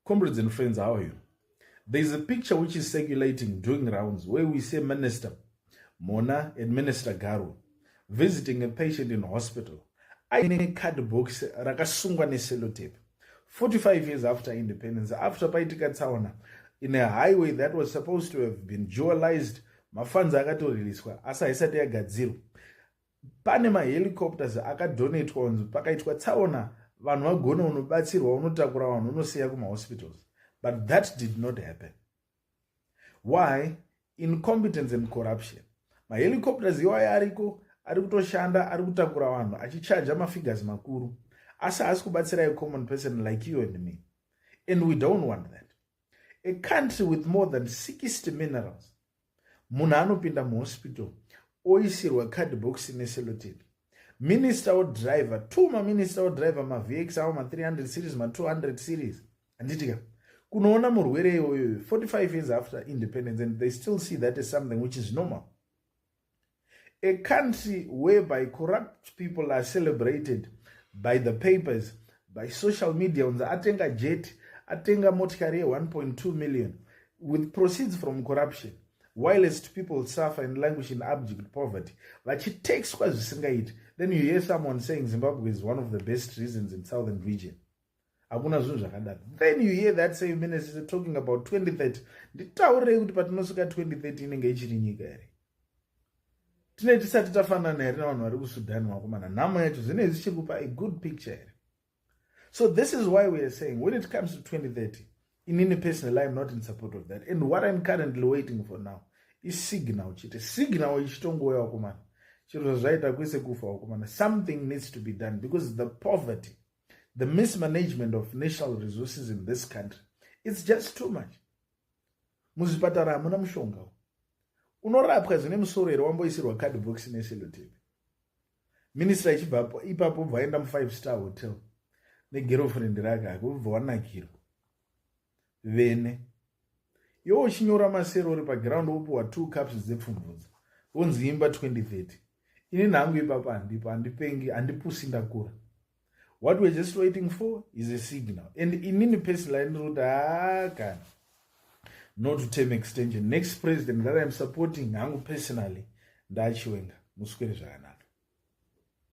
Comrades and friends, how are you? There is a picture which is circulating, doing rounds, where we see Minister Mhona and Minister Garwe visiting a patient in hospital aine cardbox rakasungwa nesellotape. 45 years after independence, after paitika tsaona in a highway that was supposed to have been dualized, mafunds akatoriliswa asi haisati yagadzirwa. Pane mahelicopters akadonatwa kunzi pakaitwa tsaona vanhu vagone unobatsirwa, unotakura vanhu unosiya kumahospitals, but that did not happen. Why? Incompetence and corruption. Mahelicopters iwayo ariko, ari kutoshanda, ari kutakura vanhu achichaja mafigures makuru, asi haasi kubatsira a common person like you and me, and we don't want that. A country with more than 60 minerals, munhu anopinda muhospital oisirwa cardbox nesellotape, minister wodriver two, maminister wodriver maVX avo, ma300 series, ma200 series, handitika, kunoona murwere iyoyo 45 years after independence, and they still see that as something which is normal. A country whereby corrupt people are celebrated by the papers, by social media, unzi atenga jet, atenga motikari ye1.2 million with proceeds from corruption, whilst people suffer and languish in abject poverty, vachitaxwa zvisingaiti. Then you hear someone saying Zimbabwe is one of the best reasons in southern region. Hakuna zvinhu zvakadaro. Then you hear that same minister talking about 2030. Nditaurirei kuti patinosvika 2030 inenge ichiri nyika here? Tine tisati tafanana here navanhu vari kuSudan? Vakomana, nhamo yacho zvinenge zvichiri kupa a good picture here? So this is why we are saying, when it comes to 2030, inini personally, I'm not in support of that, and what I'm currently waiting for now is signal chete. Signal ichitongouya, vakomana, chiro zvazvaita kwese kufa. Vakomana, something needs to be done because the poverty, the mismanagement of national resources in this country, it's just too much. Muzvipatara hamuna mushonga. Unorapwa zvine musoro here wamboisirwa cardbox nesellotape? Minista ichibva ipapo bva aenda mu5 star hotel negirlfriend rake ake, ubva wanakirwa vene. Iwo uchinyora maserori pagiraundi, wopiwa two cups dzepfumvudza, wonzi imba 2030. Ini nhangu ipapo handipo, handipengi, handipusi, ndakura. What we're just waiting for is a signal, and inini personally ndiri kuti haa, kana no to term extension. Next president that I'm supporting hangu personally ndaChiwenga. Muswere zvakanaka.